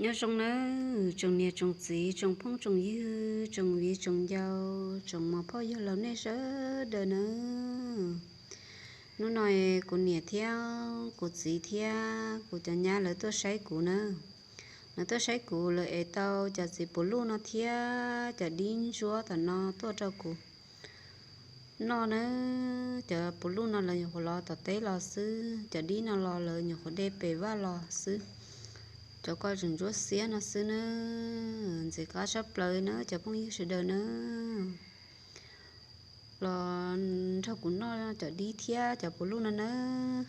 Nyob zoo nawb tsoom niam tsoom txiv, tsoom phooj tsoom ywg, tsoom viv tsoom ncaus, tsoom muam phauj yawg laus nej sawv daws nawb. Hnub no kuv niam thiab kuv txiv thiab kuv cov nyab lawv tuaj saib kuv na. Lawv tuaj saib kuv, lawv ev tau cov txiv puv luj no thiab cov dib ntsuab tom no tuaj rau kuv noj na. Cov puv luj no lawv nyuam qhuav los tom teb los xwb, cov dib no los lawv nyuam qhuav de pem vaj los xwb. Cov ko tseem ntsuab xiab no xwb na. Ntxim qab tshaj plaws na cov phooj ywg sawv daws na, los nrog kuv noj cov dib thiab cov puv luj no nawb.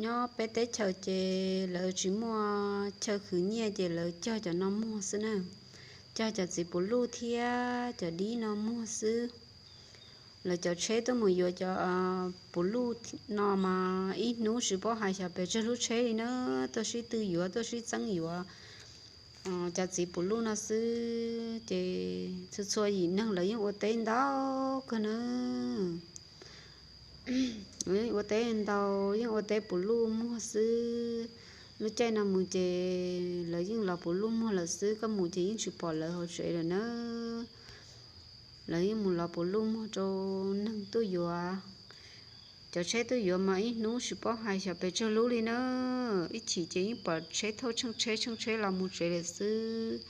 Nyob peb teb chaws ces lawv tsis muaj chaw khwv nyiaj ces lawv cog cov no muag xwb na. Cog cov txiv puv luj thiab cov dib no muag xwb. Lawv cov tsheb tuaj mus yuav cov puv luj no mas ib hnub tsis paub hais xyov pes tsawg lub tsheb li na. Tuaj sib tw yuav, tuaj sib txeeb yuav cov txiv puv luj no xwb ces txhua txhua yim neeg lawv yeej ua teb ntau kawg na. Yeej ua teb ntau, yeej ua teb puv luj muag xwb. Lub caij no mus ces lawv yeej lov puv luj muag lawm xwb, koj mus ces yeej tsis pom lawv hauv tsev lawm na. Lawv yeej mus lov puv luj muag rau neeg tuaj yuav. Cov tsheb tuaj yuav mas ib hnub tsis paub hais xyov pes tsawg lub li na. Ib chim ces yeej pom tsheb thauj tsheej tsheb tsheej tsheb los mus tsev lawm xwb.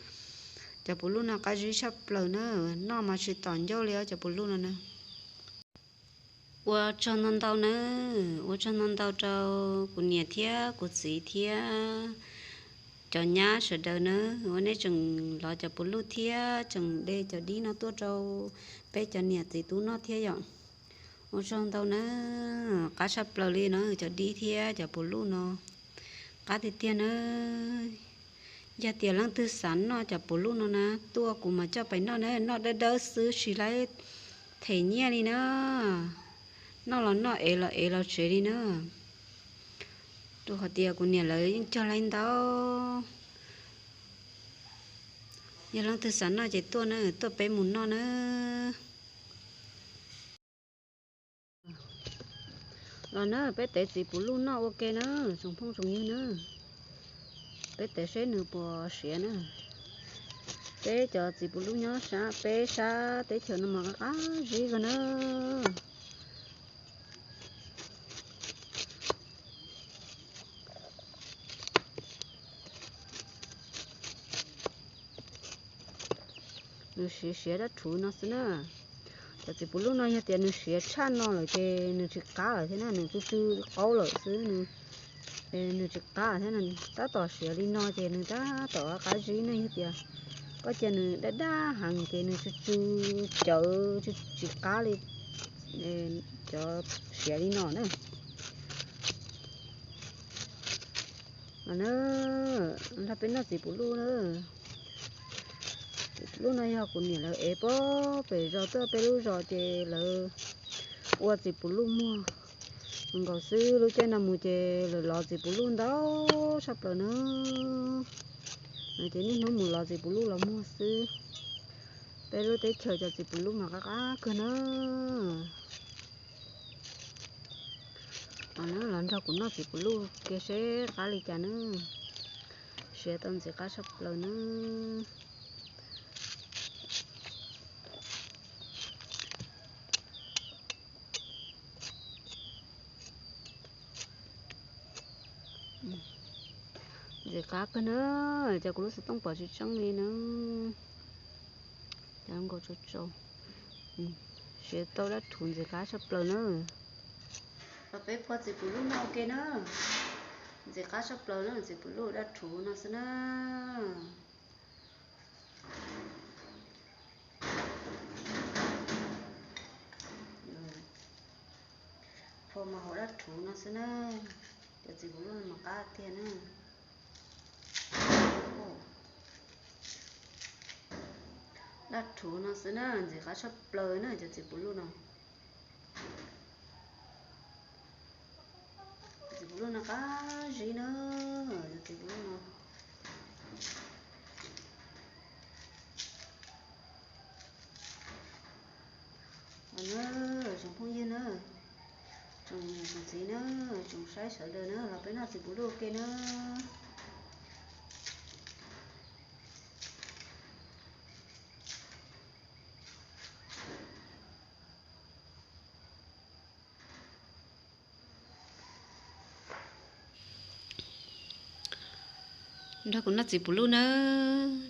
Cov puv luj no qab zib tshaj plaws na, noj mas tsis tom ncauj li os cov puv luj no na. Ua tsaug ntau ntau nawb, ua tsaug ntau ntau rau kuv niam thiab kuv txiv thiab cov nyab sawv daws nawb, uas nej tseem lov cov puv luj thiab tseem de cov dib no tuaj rau peb cov niam txiv tub noj thiab yom. Ua tsaug ntau nawb, qab tshaj plaws li no cov dib thiab cov puv luj no, qab tiag tiag nawb. Yog tias leej twg xav noj cov puv luj no na, tuaj kuv mas coj pais noj na, noj dawb dawb xwb tsis laib them nyiaj li na. Noj los noj, ev los ev los tsev li na. Rau qhov tias kuv niam lawv yeej cog laib ntau. Yog leej twg xav noj ces tuaj na, tuaj peb mus noj na. Los na, peb tev txiv puv luj noj ua ke na, tsoom phooj tsoom ywg na. Peb tev seb nws puas siav na. Peb cov txiv puv luj nyob sab, peb sab teb chaws no mas qab zib kawg na. Nws siav siav dab rhuv no xwb na. Cov txiv puv luj no yog tias nws siav tshaj no lawm ces nws tsis qab lawm thiab na, nws tsw tsw qaub lawm xwb. Nws tsis qab thiab, tab tom siav li no ces nws tab tom qab zib ne. Yog tias koj cia nws daj daj heev ces nws tsw tsw cawv tsis qab li cov siav li no na. Los na, nrog peb noj txiv puv luj na. Txiv puv luj no yog kuv niam lawv ev puag pem zos tuaj peb lub zos ces lawv ua txiv puv luj muag nkaus xwb. Lub caij no mus ces lawv lov txiv puv luj ntau tshaj plaws na. Ces niaj hnub mus lov txiv puv luj los muag xwb. Peb lub teb chaws cov txiv puv luj mas qab qab kawg na. Los nrog kuv noj txiv puv luj ke seb qab li cas na. Siav tau ntxim qab tshaj plaws na. Ntxim qab kawg na, cas kuv lub xov tooj pom tsis tseeb li na. Cas nkaus tsau tsau. Siav tau dab rhuv ntxim qab tshaj plaws na. Los peb phua txiv puv luj no ua ke na. Ntxim qab tshaj plaws na, txiv puv luj dab rhuv no xwb na. Phua mas hauv dab rhuv no xwb na. Cov txiv puv luj mas qab tiag na. Dab rhuv no xwb na, ntxim qab tshaj plaws na cov txiv puv luj no. Cov txiv puv luj no qab zib na, cov txiv puv luj no. Tsoom phooj ywg na, tsoom niam tsoom Txiv na, tsoom saib sawv daws na, los peb noj txiv puv luj ua ke na. Nrog kuv noj txiv puv luj na.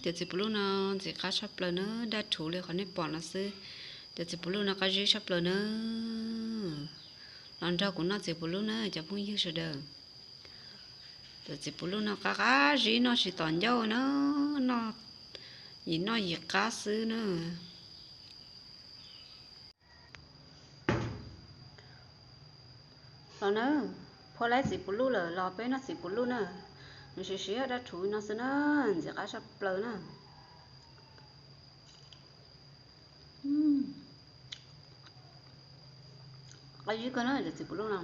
Cov txiv puv luj no ntxim qab tshaj plaws na, daj rhuv li qhov nej pom no xwb. Cov txiv puv luj no qab zib tshaj plaws na. Los nrog kuv noj txiv puv luj na cov phooj ywg sawv daws. Cov txiv puv luj no qab qab zib, noj tsis tom ncauj na, noj yim noj yim qab xwb na. Los na, phua laib txiv puv luj lawm los peb noj txiv puv luj na. Nws siav siav daj rhuv no xwb na, ntxim qab tshaj plaws na. Qab zib kawg na cov txiv puv luj no.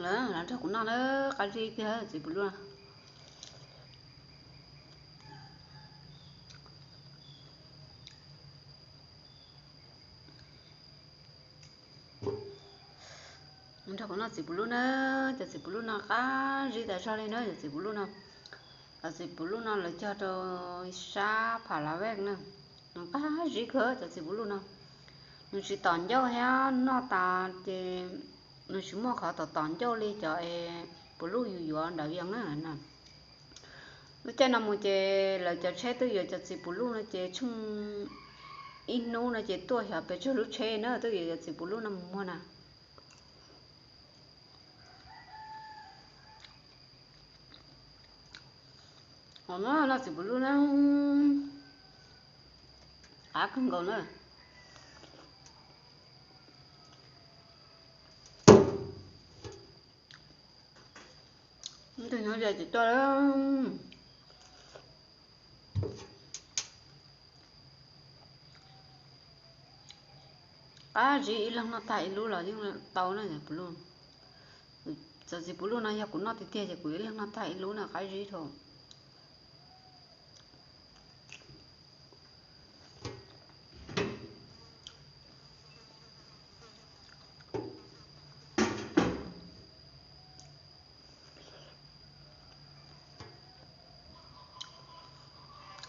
Lawv los nrog kuv noj na, qab zib tiag txiv puv luj. Nrog kuv noj txiv puv luj na, cov txiv puv luj no qab zib tas zog li na, cov txiv puv luj no. Cov txiv puv luj no lawv cog rau sab Pha La Vej na, nws qab zib kawg cov txiv puv luj no. Nws tsis tom ncauj thiab, noj tas ces nws tsis muaj qhov tom tom ncauj li cov es puv luj yus yuav nram Vias na. Lub caij no mus ces lawv cov tsheb twb yuav cov txiv puv luj no ces tsheej ib hnub no ces tuaj xyov pes tsawg lub tsheb na twb yuav cov txiv puv luj no mus muag na. Noj txiv puv luj na, qab kawg nkaus na. Tus nyob ze tsis tuaj. Qab zib, ib leeg noj tag ib lub los yeej tau na. Cov txiv puv luj no yog kuv noj tiag tiag ces kuv ib leeg noj tag ib lub na, qab zib dhau.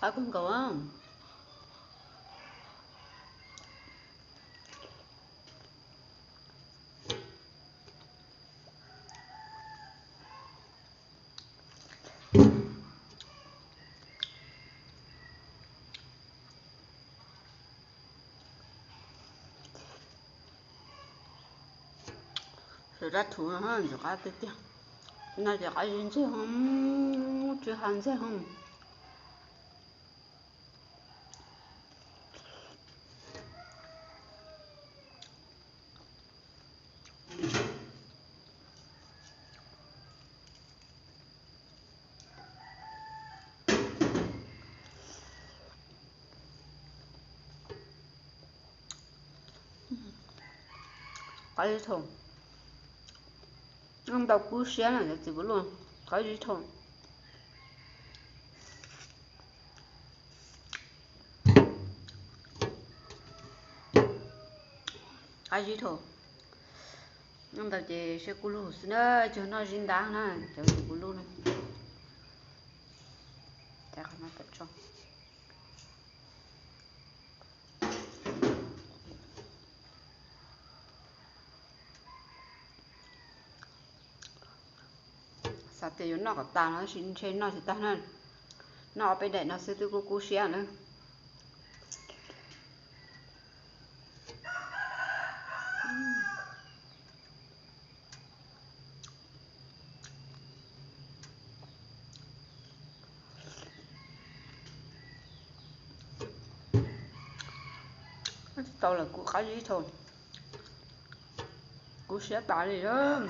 Qab kawg nkaus. Sawv dab thuv no ntxim qab tiag tiag. No ces qab zib ntxeg, tsis hais ntxeg. Qab zib thaum, noj ntau kub siab na cov txiv puv luj, qab zib thaum. Qab zib thaum. Noj ntau ces siab kub lug xwb na, tsuas noj zib ntab na cov txiv puv luj na. Xav tias yuav noj kom tas no tab sis ntshe noj tsis tag na. Noj ob peb daim no xwb twb kub kub siab na. Tsis tau lawm, kuv qab zib thaum, kuv siab tas li lawm.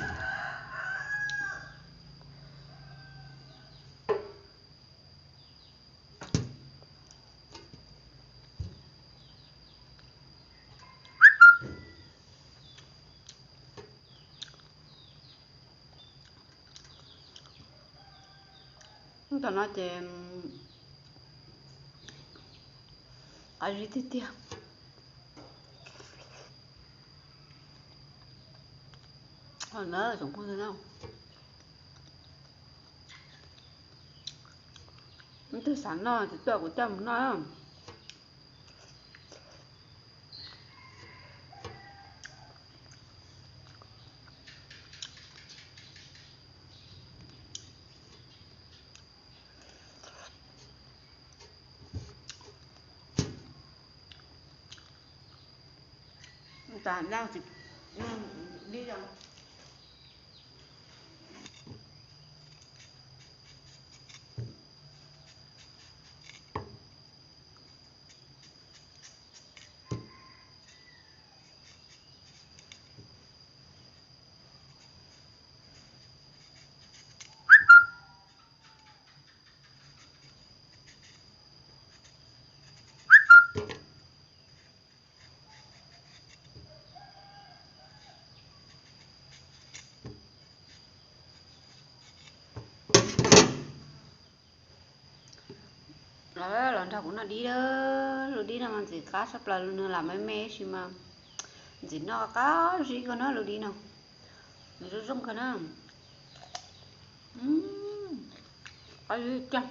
Tam no ces Qab zib tiag tiag. Tsoom phooj ywg na, leej twg xav noj ces tuaj kuv coj mus noj. Los nrog kuv noj dib. Lub dib no mas ntxim qab tshaj plaws, nws lam me me tab sis mas ntxim noj, qab zib kawg na lub dib no. Nws zoo zoo kawg na. Qab zib tiag.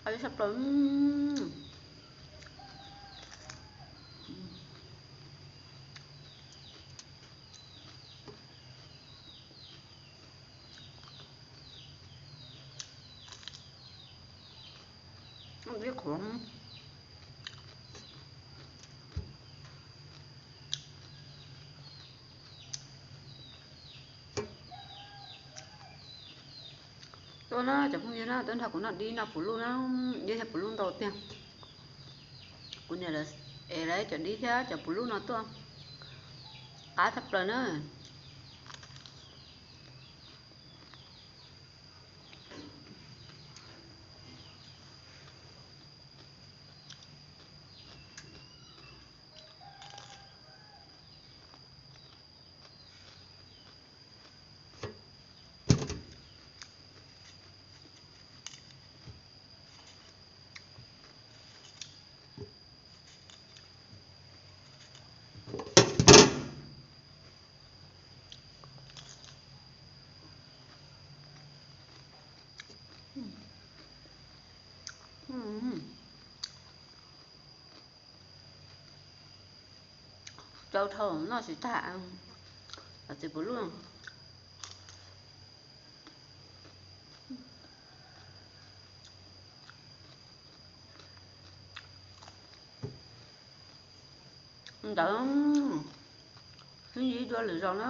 Qab zib tshaj plaws. Ib qhuav. Tuaj na cov phooj ywg na, tuaj nrog kuv noj dib noj puv luj na, dib thiab puv luj ntau tiag. Kuv niam lawv es lawv cov dib thiab cov puv luj no tuaj, qab tshaj plaws na. Tsau dhau noj tsis tag, txiv puv luj. Ntawd sib ntsib dua lwm zaus na.